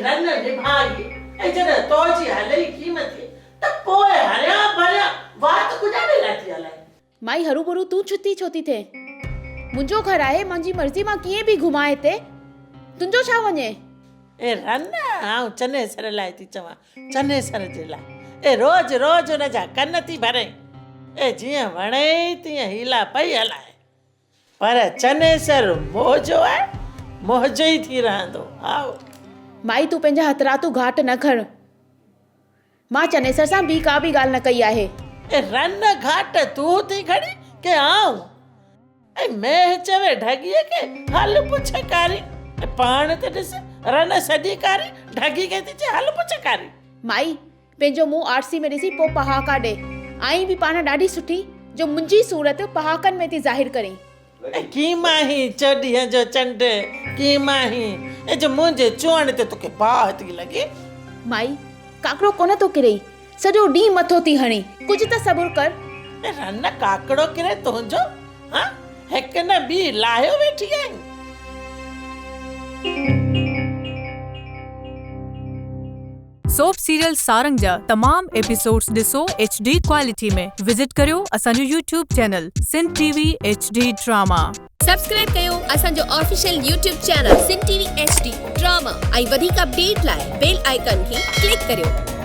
رن نڀاڳي، ۽ جڏهن تو جي هلئي قيمت ٿئي ته پوء هريان ڀريان وات ڪجاڙي لاء ٿي هلائين. مائي هروڀرو تون ڇتي ڇو ٿي ٿئين؟ منهنجو گهر آهي، منهنجي مرضي مان ڪيئن به گهمان هتي، تنهنجو ڇا وڃي؟ اي رن، آئون چنيسر لاء ٿي چوان، چنيسر جي لاء. اي روز روز ان جا ڪن ٿي ڀرين. اي جيئن وڻئي تيئن حيلا پئي هلائين. پر چنيسر موهجو آهي، موهجو ئي ٿي رهندو. هائو. مائي تون پنهنجا هٿراتو گهاٽ نه کڻ. مان چنيسر سان ٻي ڪا به ڳالهه نه ڪئي آهي. اي رن گهاٽ تون ٿي کڻين ڪي آئون؟ اي مينهن چوي ڍڳيء کي هل پڇ ڪاري. اي پاڻ ته ڏس رن سڄي ڪاري، ڍڳي کي ٿي چئي هل پڇ ڪاري. مائي پنهنجو منهن آرسي ۾ ڏسي پوء پهاڪا ڏي. آهين به پاڻ ڏاڍي سٺي جو منهنجي صورت پهاڪن ۾ ٿي ظاهر ڪرين. اي ڪيم آهين چوڏهينء جو چنڊ، ڪيم آهين، اي جو منهنجي چوڻ تي توکي باهه ٿي لڳي. مائي، ڪاڪڙو ڪونه ٿو ڪريئي، سڄو ڏينهن مٿو ٿي هڻين، ڪجهه ته صبر ڪر. اي رن ڪاڪڙو ڪري تنهنجو، ها هڪ نه ٻي لاهيو ويٺي آهين. سوپ سيريل سارنگ جا تمام ايپيسوڊز ڏسو ايڇ ڊي ڪوالٽي ۾ وزٽ ڪريو اسان جو YouTube channel Sindh T V H D drama. Subscribe ڪيو اسان جو official YouTube channel Sindh T V H D drama ۽ وڌيڪ اپڊيٽ لاء بيل آئيڪان کي ڪلڪ ڪريو.